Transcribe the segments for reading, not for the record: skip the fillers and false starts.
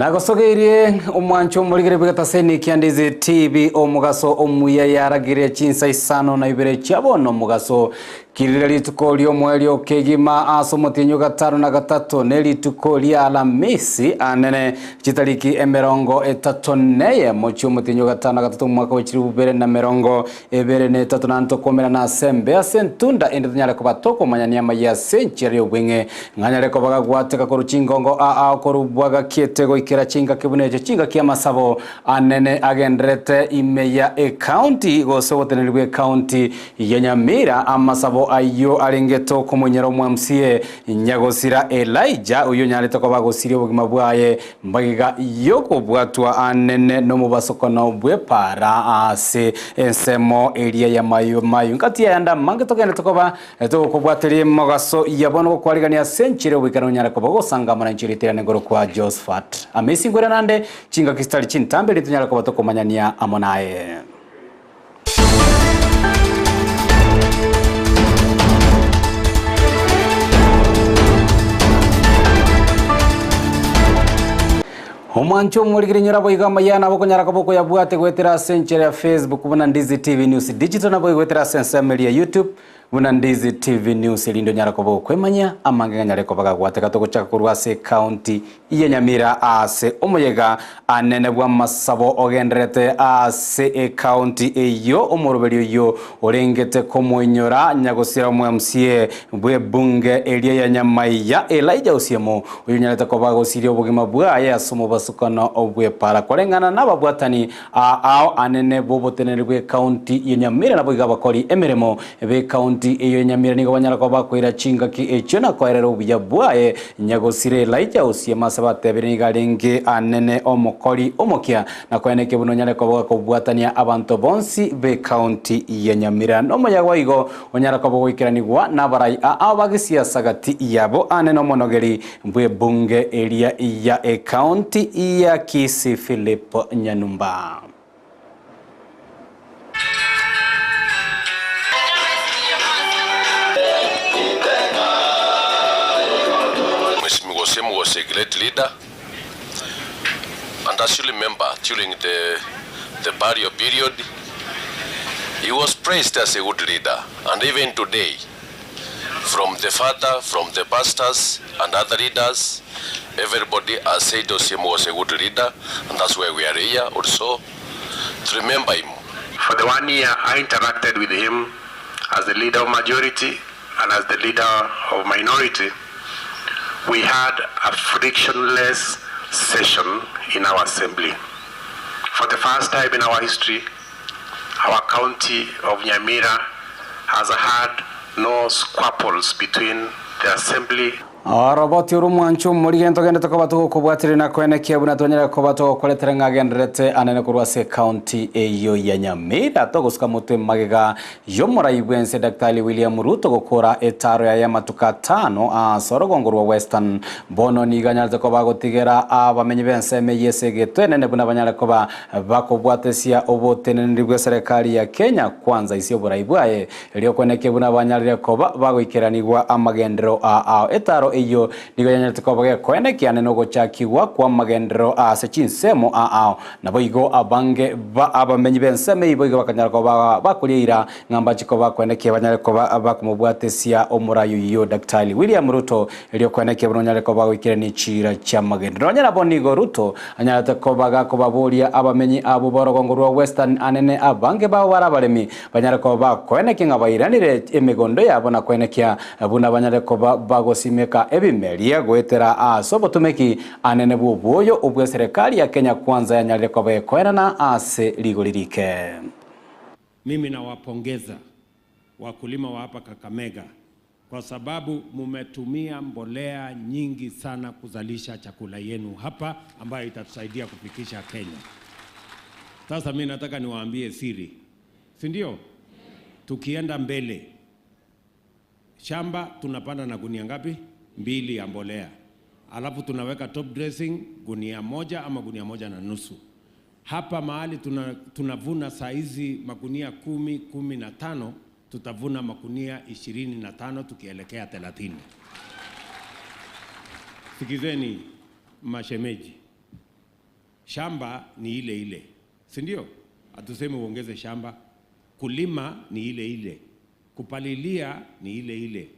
Nagosogeirie omwancho omorigere bw'egetaseni kia Ndizi TV omogaso omuya yaragire chinsa isano na ibere chia bono omogaso kirire rituko ri'omoerio kegima ase omotienyi o gatano na gatato ne rituko ria Alamisi anene chitariki emerongo etato neyemo chi'omotienyi o gatano na gatato omwaka bwe chilifu bibere na merongo ebere na etato naende tokomerana ase embe ase entunda ende tonyare koba tokomanyania amaya ase enchera y'obweng'e Ng'anyare koba gagwateka korwa chingongo aa korwa bwagakiete goikera chingaki buna echo chingaki amasabo anene agendererete ime ya ecounty gose oboteneneri bw'ecounty ya Nyamira amasabo ayio arengete okomonyera omwamca Nyagosira Elijah oyio onyarete koba agosiria obogima bwaye mbagega yokobwatwa anene nomobasokano bw'epaara ase ensemo eria ya Mayo Mayo. Ngati ayande amange togenderete koba Togokobwateria emogaso ya bono gokwarigania ase enchera y'ogoikera onyare koba ogosangamana enchera eterane igoro kwa Josephat. Amesi nkoira nande chingaki chitari chintambe erio tonyare koba tokomanyania amo naye. Omwancho omorigiri nyora boigo amayia nabo okonyara koba okoyabwate goetera ase enchera ya Facebook buna Ndizi TV News Digital naboigo goetera ase ensemo eria ya YouTube Buna Ndizi TV News erinde onyare koba okwemanyia amange nganyare koba gagwateka togochaka korwa ase ecounty ya Nyamira ase omoyega anene bw'amasabo ogendererete ase ecounty eyio omoroberi oyio orengete komoinyora nyagosira omo MCA bw'ebunge eria ya Nyamaiya Elijah Osiemo oyio onyarete koba agosiria obogima bwaye ase omobasukano bw'epara koreng'ana nababwatani Aa ao anene b'oboteneneri bw'ecounty ya Nyamira naboigo abakori emeremo b'ecounty eyo ya Nyamira nigo banyara koba bakoira chingaki echio na koerera obuya bwaye. Nyagosira Elijah Osiemo ase batebire nigo arenge anene omokori omokia na koenekia buna onyare koba gakobwatania abanto bonsi b'ecounty ya Nyamira. Nomoyaga igo onyara koba ogoikeranigwa nabarai aa ba gesiasa gati yabo anene omonogeri Bw'ebunge eria ya ecounty ya Kisii Philip Nyanumba. Mheshimiwa Osiemo was a great leader and as you remember during the the burial period he was praised as a good leader and even today From the father, from the pastors and other leaders, everybody has said Osiemo was a good leader and that's why we are here also to remember him. For the one year I interacted with him as the leader of majority and as the leader of minority, we had a frictionless session in our assembly. For the first time in our history, our county of Nyamira has had no squabbles between the assembly. Oroboti orwo mwanche omorige ntogende tokoba togokobwateria na koenekia buna twanyare koba togokoretera ng'a agendererete anene korwa ase ecounty eyio ya Nyamira togosuka motwe magega y'omorai bwense Daktari William Ruto gokora etaro yaye amatuko atano ase orogongo rwa Western bono nigo anyarete koba agotigera abamenyi b'ensemo eyio ase egeto enene buna banyare koba Bakobwatesia oboteneneri bw'eserekari ya Kenya kwanza ise oborai bwaye, erio kweneke buna banyarire koba bagoikeranigwa amagenderero aa ao. Etaaro eyio nigo yanyarete koba gekoenekia ane nogochakigwa kw'amagenderero ase chinsemo aa ao. Naboigo abange ba abamenyi b'ensemo eyio boigo bakanyara koba bakoria eira ng'a mbache koba kwenekia banyare koba bakomobwatesia omorai oyio Daktari William Ruto Erio kwenekia buna onyare koba goikerania chiira chi'amagendo. Nonya nabo nigo Ruto anyarete koba gakobaboria abamenyi abwo b'orogongo rwa Western anene abange babo bare abaremi banyare koba bakoenekia ng'a bairanire emegondo yabo na koenekia buna banyare koba bagosimeka ebimeria goetera ase obotomeki anene bw'obwoyo obw'eserekari ya Kenya Kwanza yanyarire koba ekoenana ase rigori rike. Mimi nawapongeza wakulima wa hapa Kakamega kwa sababu mumetumia mbolea nyingi sana kuzalisha chakula yenu hapa ambayo itatusaidia kufikisha Kenya. Sasa mimi nataka niwaambie siri, si ndio? Tukienda mbele, shamba tunapanda na gunia ngapi? Mbili ya mbolea, alafu tunaweka top dressing gunia moja ama gunia moja na nusu. Hapa mahali tuna, tunavuna saa hizi magunia 10, 15, tutavuna magunia 25 tukielekea 30. Sikizeni mashemeji, Shamba ni ile ile, si ndio? Hatusemi uongeze shamba, kulima ni ile ile, kupalilia ni ile ile,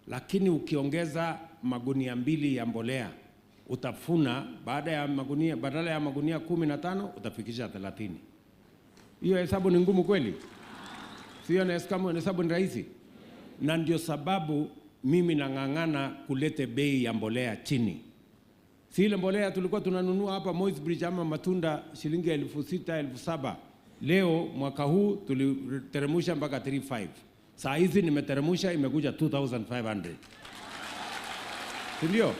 lakini ukiongeza magunia mbili ya mbolea utafuna baada ya magunia, badala ya magunia 15 utafikisha 30. Hiyo hesabu ni ngumu kweli? Sio na hesabu hesabu ni rahisi? Na ndio sababu mimi nang'ang'ana kulete bei ya mbolea chini. Si ile mbolea tulikuwa tunanunua hapa Moi's Bridge ama matunda shilingi 6,000 7,000. Leo mwaka huu tuliteremusha mpaka 35. Saa hizi nimeteremusha imekuja 2500. Si ndio?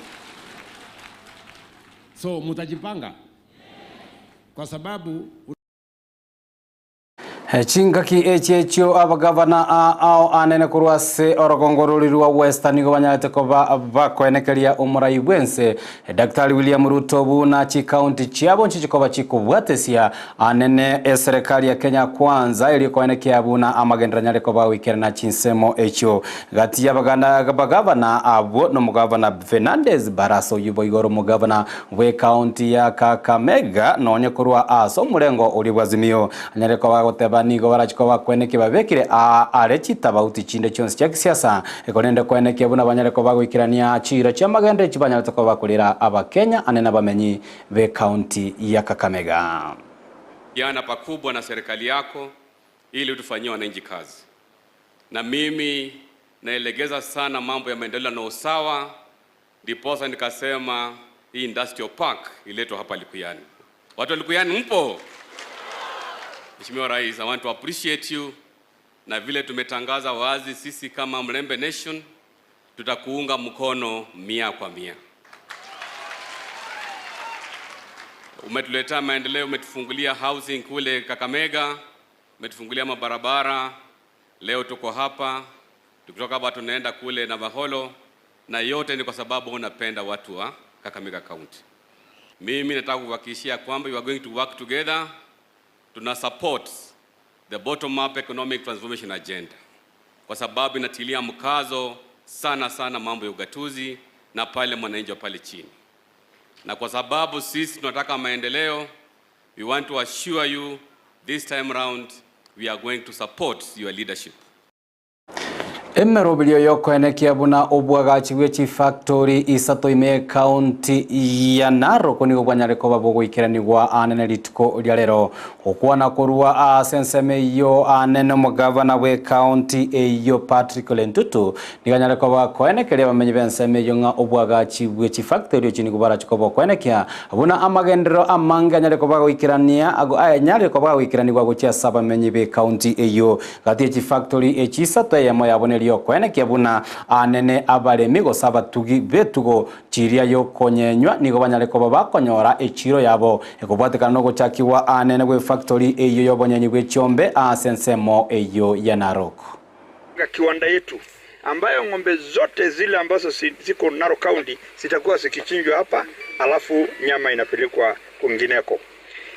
So mutajipanga kwa sababu Chingaki echi echio abagavana ao anene korwa ase orogongo rori rwa Western nigo banyarete koba bakoenekeria omorai bwense Daktari William Ruto buna chikaunti chiabo nchichikoba chikobwatesia anene eserikali ya Kenya Kwanza eri koenekia buna amagendera nyare koba wikerana chinsemo echio gati ya bagavana abo no mugavana Fernandez Barasa yubo igoro mugavana we kaunti ya Kakamega nonye korwa ase omurengo ori bwa Azimio anyare koba goteba nigo barachiko bakweneke babekire are chitabauti chinde chionsi chia kisiasa ekorende kweneke buna banyare koba goikerania chiro chia magende chibanyarete koba bakorera abakenya ane nabamenyi be kaunti ya Kakamega. Yana pakubwa na serikali yako ili tufanyie wananchi kazi, na mimi naelegeza sana mambo ya maendeleo na usawa, ndiposa nikasema hii industrial park iletwe hapa Likuyani. Watu wa Likuyani mpo? Mheshimiwa Rais, I want to appreciate you, na vile tumetangaza wazi sisi kama Mlembe Nation tutakuunga mkono 100 kwa 100. Umetuletea maendeleo, umetufungulia housing kule Kakamega, umetufungulia mabarabara. Leo tuko hapa, tukitoka hapa tunaenda kule Navakholo, na yote ni kwa sababu unapenda watu wa Kakamega County. Mimi nataka kuhakikishia kwamba we are going to work together, tuna support the bottom up economic transformation agenda kwa sababu inatilia mkazo sana sana mambo ya ugatuzi na pale mwananchi wa pale chini, na kwa sababu sisi tunataka maendeleo, we want to assure you this time round we are going to support your leadership. Emerobilio yokoenekia buna obwagachi bwe chifactory isato ime county ya Narok nigo bwanyare koba bogoikeranigwa anene rituko ria rero okwana korwa ase ensemo eywo anene omogavana bwe county eywo Patrick Ole Ntutu niganyare koba koenekeria bamenyi ba ensemo eywo ng'a obwagachi bwe chifactory echi nigo barachi koba okoenekia buna amagenderero amange anyare koba goikerania anyare koba goikeranigwa gochia ase abamenyi be county eywo gati echifactory echi isato eyemo yabo neri okwenekia buna anene abaremi gose abatugi betugo chiria yokonyenywa nigo banyare koba bakonyora echiro yabo ekobwatekana nogochakiwa anene bwe factory eyo yobonyenyi bwe chiombe ase ensemo eyo ya Narok. Kiwanda yetu ambayo ng'ombe zote zile ambazo ziko Narok County zitakuwa zikichinjwa hapa, alafu nyama inapelekwa kwingineko.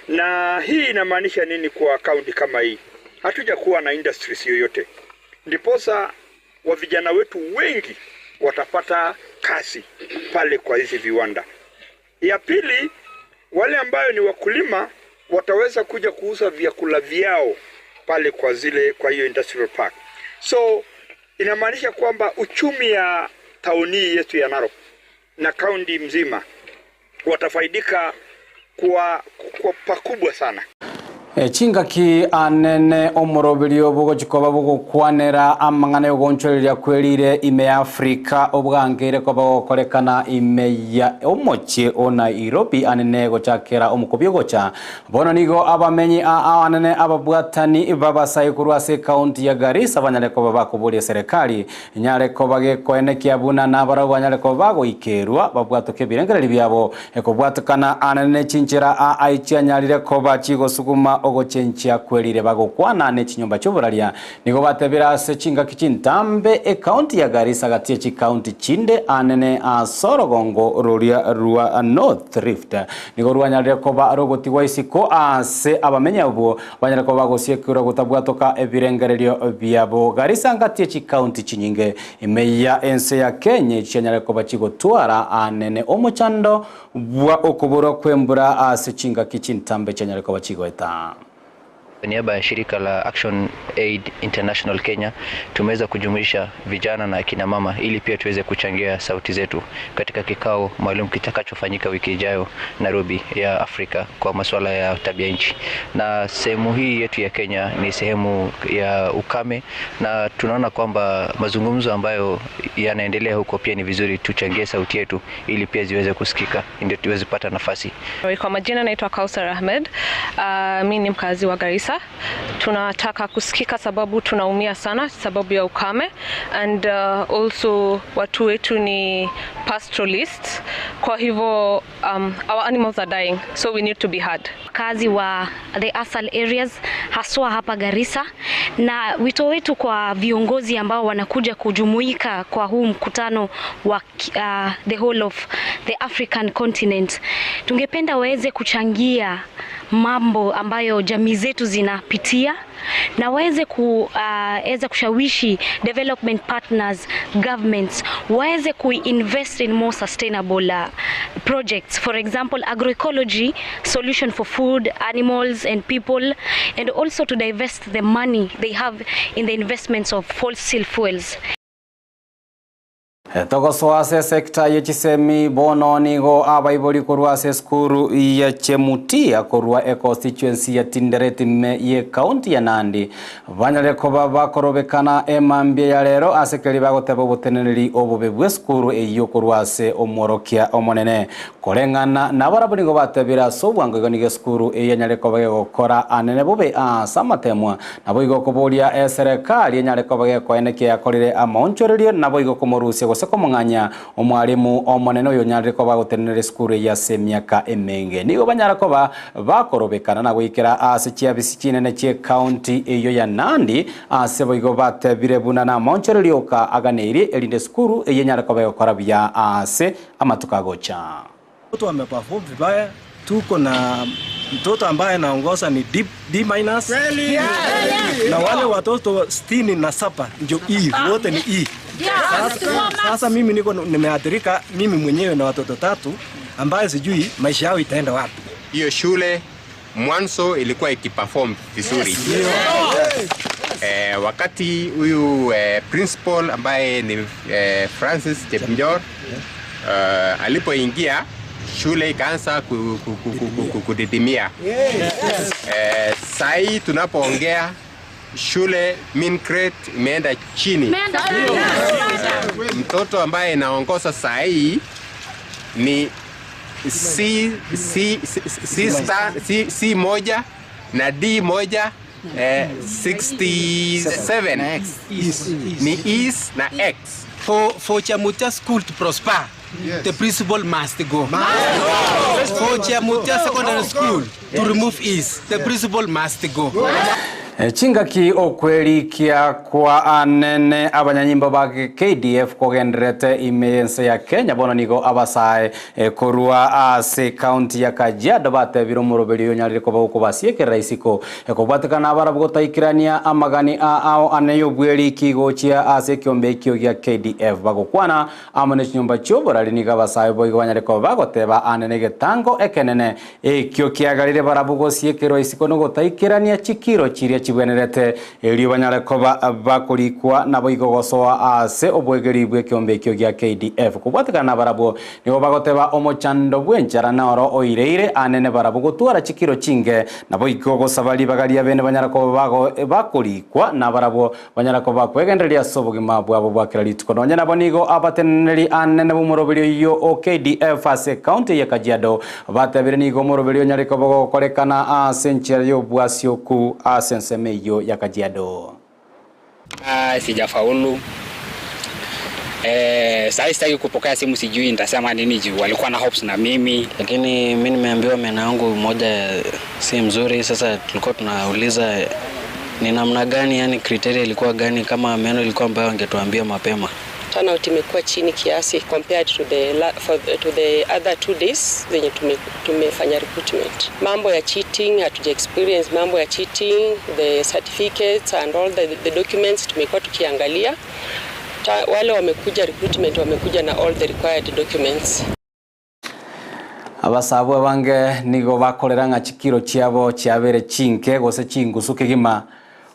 Na hii inamaanisha nini kwa kaunti kama hii? Hatujakuwa na industries yoyote, ndiposa wa vijana wetu wengi watapata kazi pale kwa hizi viwanda. Ya pili, wale ambayo ni wakulima wataweza kuja kuuza vyakula vyao pale kwa zile kwa hiyo industrial park. So inamaanisha kwamba uchumi ya tauni yetu ya Narok na kaunti mzima watafaidika kwa pakubwa sana. Chingaki anene omoroberio bogochikoba bogokwanera amang'ana yogonchoreria kwerire ime ya Afrika obwangere koba gokorekana ime ya omochie o Nairobi anene gochakera omokobi ogocha bono nigo abamenyi anene ababwatani babasai korwa ase ekaunti ya Garissa banyare koba bakoboria serikali nyare koba gekoenekia buna nabarabwo banyare koba bagoikerwa babwatoke ebirengereri biabo ekobwatukana anene chinchera aichianyarire koba chigosuguma. ogochenchia kwerire bagokwana ne chinyomba chioboraria nigo batebire ase chingaki chintambe ekaunti ya Garissa gati ye chikaunti chinde anene ase orogongo roria rwa North Rift nigo rwanyarire koba rogotigwa isiko ase abamenyi abwo banyare koba bagosiekirwe gotabwatoka ebirengererio biabo. Garissa ngati ye chikaunti chinyinge ime ya ense ya Kenya echi chianyare koba chigotwara anene omochando bwa okoborwa kw'embura ase chingaki chintambe chianyare koba chigoeta. Kwa niaba ya shirika la Action Aid International Kenya tumeweza kujumuisha vijana na akina mama ili pia tuweze kuchangia sauti zetu katika kikao maalum kitakachofanyika wiki ijayo Nairobi ya Afrika kwa masuala ya tabia nchi. Na sehemu hii yetu ya Kenya ni sehemu ya ukame, na tunaona kwamba mazungumzo ambayo yanaendelea huko pia ni vizuri tuchangie sauti yetu ili pia ziweze kusikika, ndio tuweze kupata nafasi. Kwa majina naitwa Kausar Ahmed. Mi ni mkazi wa Garissa. Tunataka kusikika sababu tunaumia sana sababu ya ukame and also watu wetu ni pastoralists. Kwa hivyo our animals are dying so we need to be heard. Wakazi wa the ASAL areas haswa hapa Garissa, na wito wetu kwa viongozi ambao wanakuja kujumuika kwa huu mkutano wa the whole of the African continent, tungependa waweze kuchangia mambo ambayo jamii zetu zinapitia na waweze kuweza kushawishi development partners, governments waweze kuinvest in more sustainable projects, for example agroecology solution for food, animals and people, and also to divest the money they have in the investments of fossil fuels. Togosoa ase sector ye chisemi bono nigo abaibori korwa ase esukuru ya Chemutia korwa e constituency ya Tinderet ime ye county ya Nandi banyare koba bakorobekana emambia ya rero ase keri bagoteba oboteneneri obobe bwa esukuru eyio korwa ase omworokia omonene koreng'ana nabarabwo nigo batebire ase obwango igo nigo esukuru eyio enyare koba gegokora anene bobe ase amatemwa nabo igo koboria eserekari enyare koba gekoenekia yakorire amaonchorerio nabo igo komorusia gose komong'anya omwarimu omonene oyo onyarire koba gotenenera esukuru eyio ase emiaka emenge nigo banyara koba bakorobekana na goikera ase chiabisi chinene chia ekaunti eyio ya Nandi ase boigo batebire buna na amaonchorerio oka aganeirie erinde esukuru eyio enyare koba egokora buya ase amatuko agocha. Watoto wameperform vibaya, tuko na mtoto ambaye anaongoza ni D, D minus na wale watoto 67 ndio E, wote ni E. Sasa mimi niko nimeathirika mimi mwenyewe na watoto tatu ambaye sijui maisha yao itaenda wapi. Hiyo shule mwanzo ilikuwa ikiperform vizuri. Wakati huyu principal ambaye ni Francis Chepnjor alipoingia shule ikaanza kudidimia. Sai tunapoongea shule mean grade imeenda chini. Mtoto ambaye inaongoza sai ni C, C, C, C, star, C, C moja na D moja, 67 ni E's na X. For Chemutia School to prosper, the principal must go. For Chemutia Secondary School to remove E's, the principal must go. Chingaki okwerikia kwa anene abanyanyimbo ba KDF kogenderete ime ense ya Kenya bono nigo abasae korwa ase county ya Kajiado batebire omoroberi oyo onyarire koba okobasiekerera isiko kobwatekana abarabwo gotaikirania amagani ao ane yobweriki gochia ase ekiombe ekio gia KDF bagokwana amo ne chinyomba chioborari nigo abasae boigo banyare koba bagoteba anene egetango ekenene ekio kiagarire barabwo gosiekerwa isiko nogotaikirania chikiro chiria chibwenerete erio banyare koba bakorikwa nabo igo gosoa ase obwegeri bw'ekiombe ekio gia KDF kobwatekana barabwo nigo bagoteba omochando bw'enchara noro oireire anene barabwo gotwara chikiro chinge nabo igo gosaba ribaga ria bene banyara koba bakorikwa na barabwo banyara koba kwegendereria ase obogima bwabo bwa kera rituko nonye nabo nigo abateneneri anene b'omoroberi oyo o KDF ase county ya Kajiado batebire nigo omoroberi onyare koba gokorekana ase enchera y'obwasioku ase ensemo eyo ya Kajiado. Sijafaulu. Eh, sasa sitaki kupokea simu, sijui nitasema nini juu walikuwa na hopes na mimi. Lakini mi nimeambiwa meno yangu moja si mzuri. Sasa tulikuwa tunauliza ni namna gani, yani criteria ilikuwa gani, kama meno ilikuwa ambayo wangetuambia mapema. Turnout imekuwa chini kiasi compared to the, la, for, to the other two days zenye tume, tumefanya recruitment. Mambo ya cheating hatuja experience mambo ya cheating, the certificates and all the, the documents tumekuwa tukiangalia. Ta, wale wamekuja recruitment wamekuja na all the required documents. Abasabu abange nigo bakorera ng'a chikiro chiabo chiabere chinke gose chingusu kegima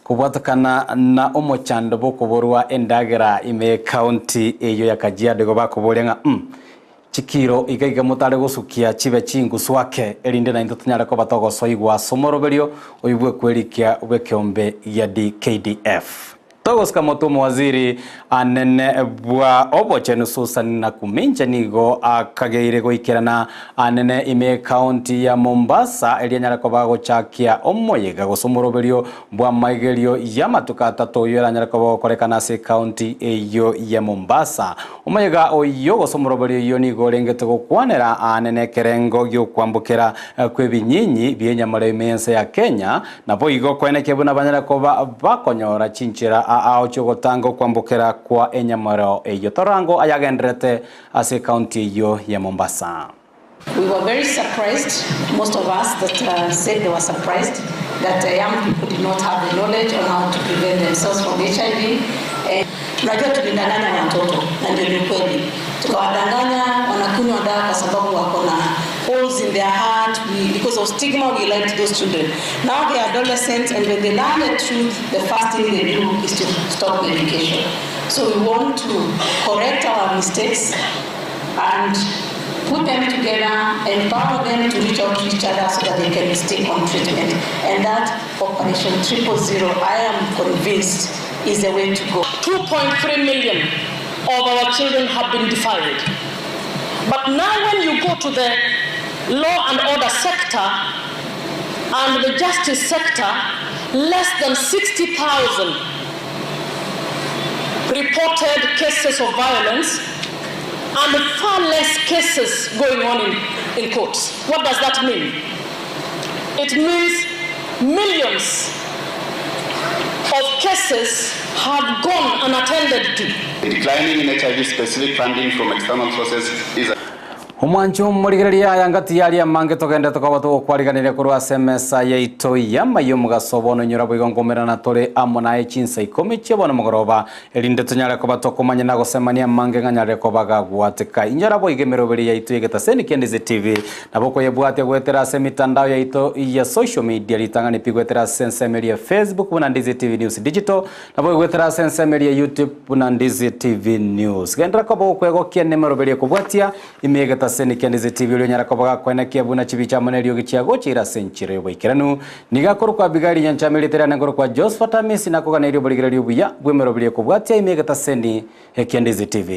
kobwatekana na omochando bokoborwa endagera ime county eyo ya Kajiado igo bakoboria ng'a chikiro iga iga motare gosukia chibe chingusu ake erinde naintwe tonyare koba togosoigwa ase omoroberio oyo bwekwerikia bwekeombe gia KDF. Togosika moto omowaziri anene bwa obochenu Susan Nakumincha nigo akageire goikerana anene ime county ya Mombasa eria nyara koba gochakia omoyega gose omoroberio bwa maigerio ya matuka atato oyo eranyara koba gokorekana ase county eyo ya Mombasa. Omoyega oyo gose omoroberio oyo nigo orengete gokwanera anene ekerengo giokwambukera kwebinyinyi bienyamara ime ense ya Kenya nabo igo kweneke buna banyara koba bakonyora chinchera aochio gotanga okwambukera kwa enyamaro eyo torango ayagenderete ase county eyo ya Mombasa. We were very surprised, most of us that said they were surprised that young people did not have the knowledge on how to prevent themselves from HIV. Unajua tulidanganya watoto na ndio ni kweli. Tukawadanganya wanakunywa dawa kwa sababu wako na holes in their heart. Because of stigma, we lied to those children. Now they are adolescents, and when they learn the truth, the first thing they do is to stop medication. So we want to correct our mistakes and put them together, empower them to reach out to each other so that they can stay on treatment. And that Operation 000, I am convinced, is the way to go. 2.3 million of our children have been defiled. But now when you go to the law and order sector and the justice sector, less than 60,000 reported cases of violence and far less cases going on in courts. What does that mean? It means millions of cases have gone unattended to. The declining in HIV-specific funding from external sources is a Omwancho morigereria aya ngati yaria mange togende tokoba togokwariganire korwa ase emesa yaito yamayo omogaso bono inyora boigo nkomerana tore amo naye chinsa ikomi chia bono mogoroba erinde tonyare koba tokomanya na gosemania mange ng'anyare koba gagwateka inyora boigo emeroberi yaito egetaseni kia Ndizi TV nabo koyebwatia gwetera ase emitandao yaito ya social media ritang'ani pi gwetera ase ensemeri ya Facebook buna Ndizi TV News Digital nabo gwetera ase ensemeri ya YouTube buna Ndizi TV News. Gendera koba okwegokia nemeroberi ekobwatia ime egetaseni kia Ndizi TV orio nyara koba gakwenekia buna chibicha amo neriogi chiagochira ase enchera yoboikeranu niga korokwa Abigaili Nyanchama erieta riane nkorokwa Josephat Amisi nakoganeria oborigereria obuya bwemeroberi ekobwatia ime egetaseni ekia Ndizi TV.